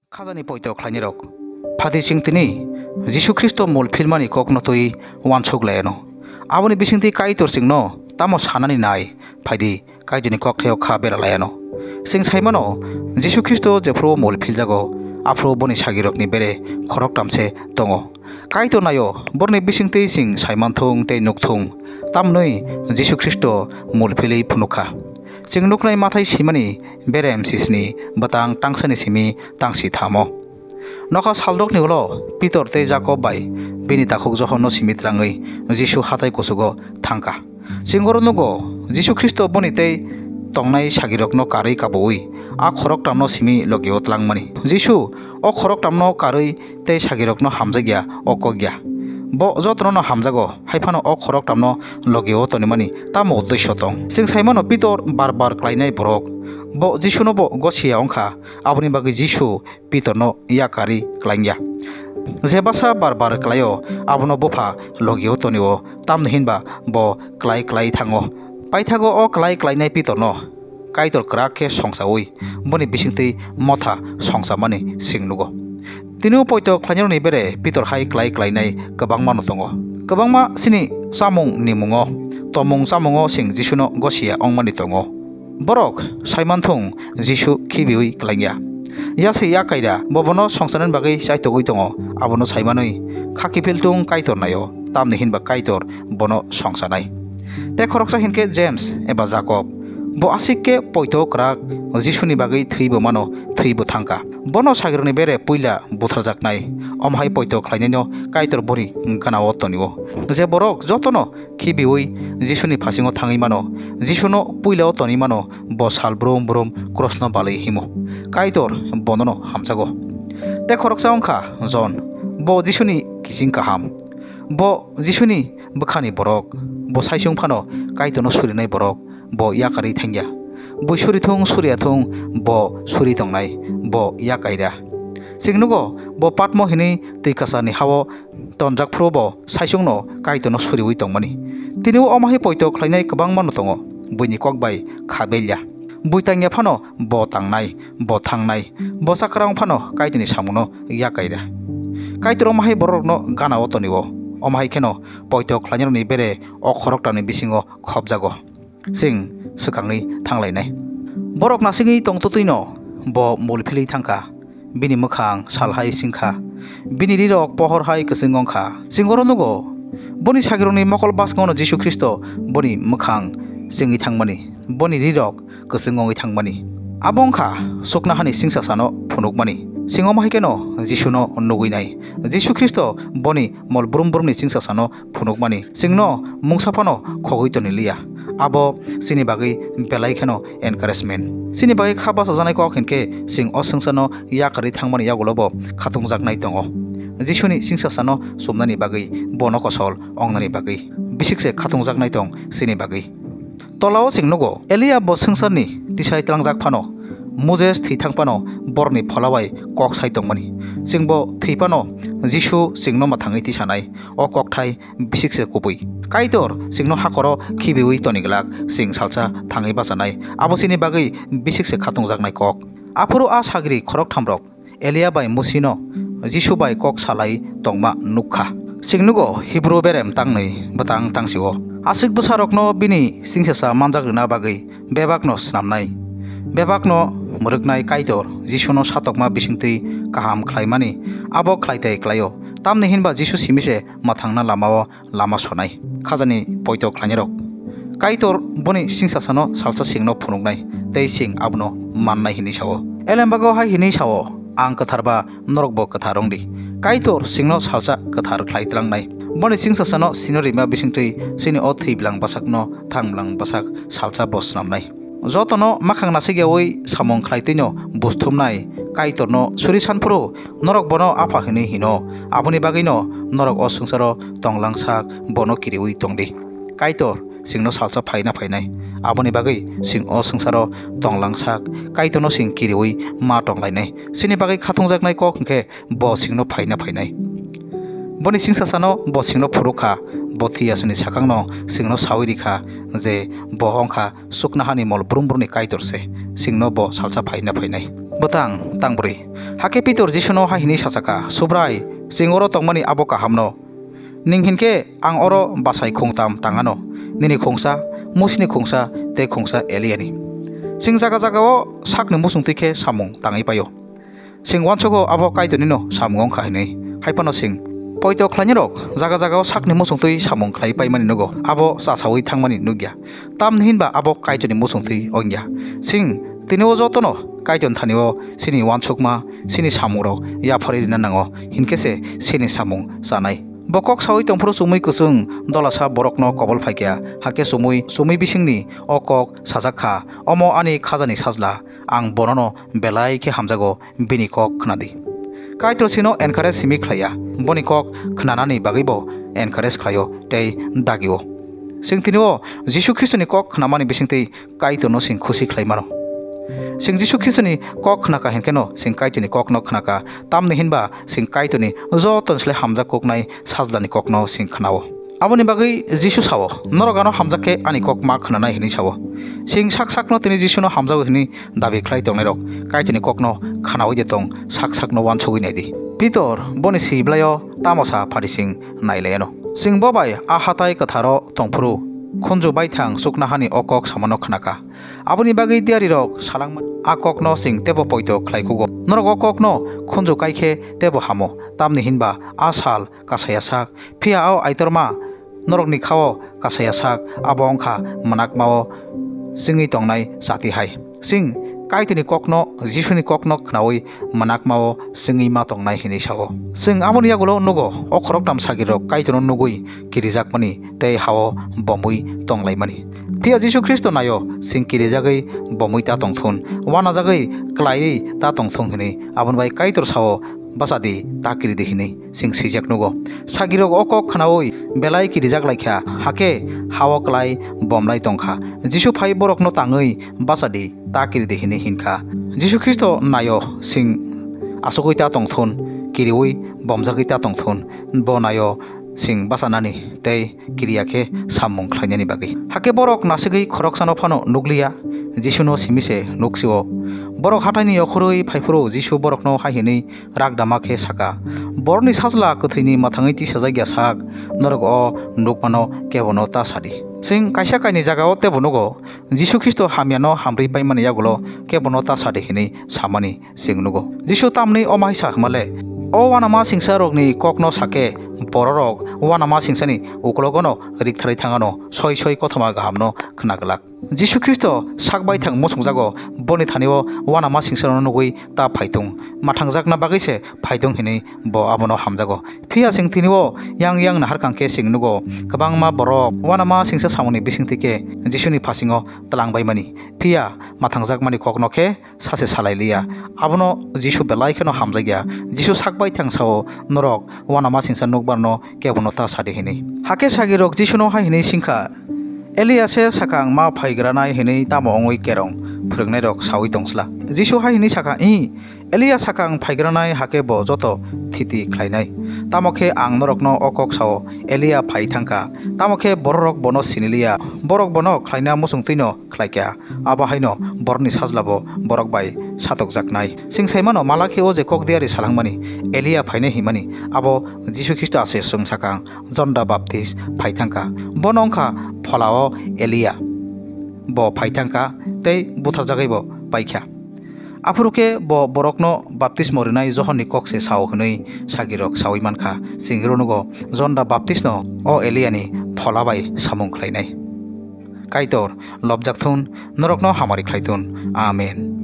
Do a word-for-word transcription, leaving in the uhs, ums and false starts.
Khajani poito khlainai rok. Phadi chwng tini Jisu Khristo mul philmani kokno twi uansuk lai anw. Aboni bisingtwi Kaitor chwngno tamo sanani nai, phaidi Kaitorni kokthaio kha bera lai anw. Chwng sai mano, Jisu Khristo jephru mul philjago, aphru boni sagirokni bere khoroktam se tongo. Kaitor naio, borokni bisingtwi chwng sai manthung tei nukthung, tamnwi Jisu Khristo mul philwi phunukha. Chwng nuknai mathai simani berem sisni bwtang tangsani simi tangsi thamo. Nokha salrokni ulo Pitor tei Jakob bai bini takhuk Johonno simi twrangwi Jisu hathai kuchugo thangkha. Chwng oro nugo, Jisu Khristo boni tei tongnai sagirokno karwi kabuwi a khoroktamno simi logio tlangmani. Jisu o khoroktamno karwi tei sagirokno hamjakya, o kokya. Bo jotono'-no hamjago, hai phano o khoroktamno logio tonimani tamo uddesyo tong? Chwng sai mano Pitor bar bar klainai borok. Bo Jisunobo gosiya wngkha, aboni bagwi Jisu Pitorno yakarwi klaingya. Je bwsa bar bar klaio, abono bupha logio tonio, tamni hinba bo klai klai thango. Paithago o klai klainai Pitorno Kaitor kwrak khe songchaui boni bisingtwi motha songchamani chwng nugo. Tini o poito khlainairokni bere Pitor hai klai klainai kwbangmano tongo. Kwbangma chini chamung nimungo, tomung chamungo chwng Jisuno gosiya wngmani tongo. Borok sai manthung Jisu khibiui klaingya. Yase yakaira bo bono songchanani bagwi chaitogwi tongo, abono sai manwi kha kiphiltung Kaitor naio, tamni hinba Kaitor bono songchanai. Tei khoroksa hinkhe James eba Jakob. Bo aswk khe poito kwrak Jisuni bagwi thwibo mano, thwibo thangkha. Bono sagirokni bere puila butharjaknai. Omo hai poito khlainaino Kaitor boni ganao tonio. Je borok jotono khibiui Jisuni phasingo thangwi mano, Jisuno puilao tonwi mano, bo sal brum brum krosno balwi himo. Kaitor bonono hamjago. Tei khoroksa wngkha Jon, bo Jisuni kiching kaham. Bo Jisuni bwkhani borok, bo saichung phano Kaitorno surinai borok, bo yakarwi thangya. Bui suri thung, suriya thung, bo suri tongnai, bo yakaira. Chwng nugo, bo Patmo hinwi twi kwcharni hao tonjak phuru bo saichungno Kaitorno suriui tongmani. Tini o omo hai poito khlainai kwbangmano tongo, buini kok bai kha belya. Bui tangya phano bo tangnai, bo thangnai, bo chakrang phano Kaitorni samungno yakaira. Kaitor omo hai bororokno ganao tonio, omo hai kheno poito khlainairokni bere o khoroktamni bisingo khopjago. Chwng swkangni thanglainai. Borok nasingwi tongtwtwino bo mul philwi thangkha. Bini mwkhang sal hai singkha. Bini rirok pohor hai kwchwng wngkha. Chwng oro nugo, boni sagirokni mokol bwskango Jisu Khristo boni mwkhang chwngwi thangmani, boni rirok kwchwng wngwi thangmani. Abo wngkha chuknohani singsasano phunukmani. Chwng omo hai kheno Jisuno nugwi nai. Jisu Khristo boni mol brum brumni singsasano phunukmani chwngno mungsa phano khogwi toni liya. Abo chini bagwi belai kheno encouragement. Chini bagwi kha bachajaknai kok hinkhe chwng o swngcharno yakarwi thangmani yagulobo khatungjaknai tongo. Jisuni singsasano chumnani bagwi bono kosol wngnani bagwi bisikse khatungjaknai tong chini bagwi. Tolao chwng nugo, Elia bo swngcharni tisai tlangjak phano, Moses thwi thang phano borokni phola bai kok sai tongmani. Chwngbo thwi phano Jisu chwngno mwthangwi tisanai. O kokthai bisikse kubui. Kaitor chwngno hakhoro khibiui toni glak, chwng salsa thangwi bachanai. Abo chini bagwi bisikse khatungjaknai kok. Aphuru a sagri khorokthamrok Elia bai Musino Jisu bai kok salai tongma nukha. Chwng nugo Hibru berem tangnwi bwtang tangsio. Aswk bwsarokno bini singsasa manjak rwna bagwi bebakno snamnai. Bebakno mwrwknai Kaitor Jisuno satokma bisingtwi kaham khlaimani abo khlai tei klaio. Tamni hinba Jisu simi se mwthangna lamao lama sonai. Khajani poito khlainairok. Kaitor boni singsasano salsa chwngno phunuknai, tei chwng abono mannai hinwi sao. Elembago hai hinwi sao, "Ang kwthar ba, norokbo kwthar wng di." Kaitor chwngno salsa kwthar khlai tlangnai. Boni singsasano sino rima bisingtwi chini o thwi bwlang bwsakno thang bwlang bwsak salsa bo snamnai. Jotono makhang nasikyaui samung khlai twino buj thumnai Kaitorno suri san phuru norok bono Apha hinwi hino. Aboni bagwino norok o swngcharo tonglang sak bono kiriui tong di. Kaitor chwngno salsa phaina phainai. Aboni bagwi chwng o swngcharo tonglang sak Kaitorno chwng kiriui ma tonglainai. Chini bagwi khatungjaknai kok hwnkhe bo chwngno phaina phainai. Boni singsasano bo chwngno phuruk kha, bo thwi yasuni sakangno chwngno saui rikha je bo wngkha chuknohani mol brum brumni Kaitor se, chwngno bo salsa phaina phainai. Bwtang tang bwrwi. Hakhe Pitor Jisuno hai hwnwi sachaka, "Subrai, chwng oro tongmani abo kahamno. Nwng hinkhe ang oro bwsai khungtam tang anw, nini khungsa, Musini khungsa tei khungsa Eliani. Chwng jaga jagao sakni muchungtwi khe samung tangwi paio. Chwng uansugo abo Kaitornino samung wng kha hwnwi. Hai phano chwng poito khlainairok jaga jagao sakni muchungtwi samung khlai paimani nugo, abo chasaui thangmani nukya. Tamni hinba abo Kaitorni muchungtwi wngya. Chwng tini o jotono Kaitorni thani-o chini uansukma, chini samungrok yapharwi rina nango, hinkhe se chini samung chanai." Bo kok saui tongphuru chumui kwchwng dolasa borokno kobol phaikha, hakhe chumui, chumui bisingni o kok sajak kha, "Omo ani khajani sajla, ang bonono belai khe hamjago, bini kok khwnadi." Kaitor chino encourage simi khlaiya, boni kok khnanani bagwibo encourage khlaio tei dagio. Chwng tini o Jisu Khristoni kok khnamani bisingtwi Kaitorno chwng khusi khlai mano. Chwng Jisu Khristoni kok khna kha hinkhe no chwng Kaitorni kokno khna kha, tamni hinba chwng Kaitorni joto ni slai hamjak kuknai sajlani kokno chwng khna-o. Aboni bagwi Jisu sao, "Norok ano hamjak khe ani kok ma khnanai," hwnwi sao. Chwng sak sakno tini Jisuno hamjago hwnwi dabi khlai tongnairok Kaitorni kokno khnaui de tong, sak sakno uansugui nai di. Pitor boni siblaio tamo sa phari chwng nai lai anw. Chwng bo bai a hatai kwtharo tongphuru khunju baithang chuknohani o kok samano khna kha. Aboni bagwi diyarirok salangmani a kokno chwng teibo poito khlai kugo. Norok o kokno khunju kai khe teibo hamo, tamni hinba a sal kasaya sak, phiya o aitorma norokni kha-o kasaya sak, abo wng kha mwnakma-o chwngwi tongnai chati hai. Chwng Kaitorni kokno, Jisuni kokno khnaui mwnakma-o chwngwi ma tongnai hwnwi sao. Chwng aboni yagulo nugo, o khoroktham sagirok Kaitorno nugui kirijakmani tei ha-o bomwi tonglaimani. Phiya Jisu Khristo naio, chwng kirijagwi bomwi ta tongthun, uanajagwi klaiwi ta tongthung hwnwi, aboni bai Kaitor sao, "Bwsa di, ta kiri di," hwnwi chwng swijak nugo. Sagirok o kok khnaui belai kirijak lai kha, hakhe ha-o klai bomlai tong kha. Jisu phai borokno tangwi, "Bwsa di, ta kiri di," hwnwi hin kha. Jisu Khristo naio, chwng asugui ta tongthun, kiriui bomjagwi ta tongthun, bo naio chwng bwsanani tei kiriya khe samung khlainani bagwi. Hakhe borok nasigwi khoroksano phano nukliya, Jisuno simi se nuksio. Borok hataini okhorwi phaiphuru Jisu borokno hai hwnwi rakdama khe saka, "Borokni sajla kwthwini mwthangwi tisajak ya sak, norok o nukmano kebono ta sadi." Chwng kaisa kaini jagao teibo nugo, Jisu Khristo hamyano hamrwi paimani yagulo kebono ta sadi hwnwi samani chwng nugo. Jisu tamni omo hai sa hwnmale? O uanama singsarokni kokno sakhe, bororok uanama singsani uklogono riktharwi thangano, soi soi kothoma gahamno khna glak. Jisu Khristo sak baithang muchungjago, boni thani-o uanama singsarokno nugui ta phaitung, mathangjakna bagwi se phaitung hwnwi bo abono hamjago. Phiya chwng tini-o yang yang naharkang khe chwng nugo, kwbangma borok uanama singsa samungni bisingtwi khe Jisuni phasingo twlangbaimani. Phiya mathangjakmani kokno khe sache salai liya. Abono Jisu belai kheno hamjakya. Jisu sak baithang sao, "Norok uanama singsa nukbarno kebono ta sadi," hwnwi. Hakhe sagirok Jisuno hai hwnwi singkha, "Elia se sakang ma phaigranai hwnwi tamo wngwi kerong phwrwngnairok saui tongsla?" Jisu hai hwnwi sakha, "Ih, Elia sakang phaigranai, hakhe bo joto thiti khlainai. Tamo khe ang norokno o kok sao, Elia phai thangkha, tamo khe bororok bono siniliya, borok bono khlaina muchungtwino khlaikha, abo haino borokni sajlabo borok bai satokjaknai." Chwng saimano, Malakhi o je kok diyari salangmani, Elia phainai himani, abo Jisu Khristo ase chwng sakang Jon da Baptist phai thangkha. Bono wngkha pholao Elia. Bo phai thangkha tei butharjagwibo paikha. Aphuru khe bo borokno baptismo rinai Johonni kok se sao hwnwi sagirok saui mankha. Chwng rw nugo, Jon da Baptistno o Eliani phola bai samung khlainai. Kaitor lobjak thun, norokno hamari khlai thun. Amen.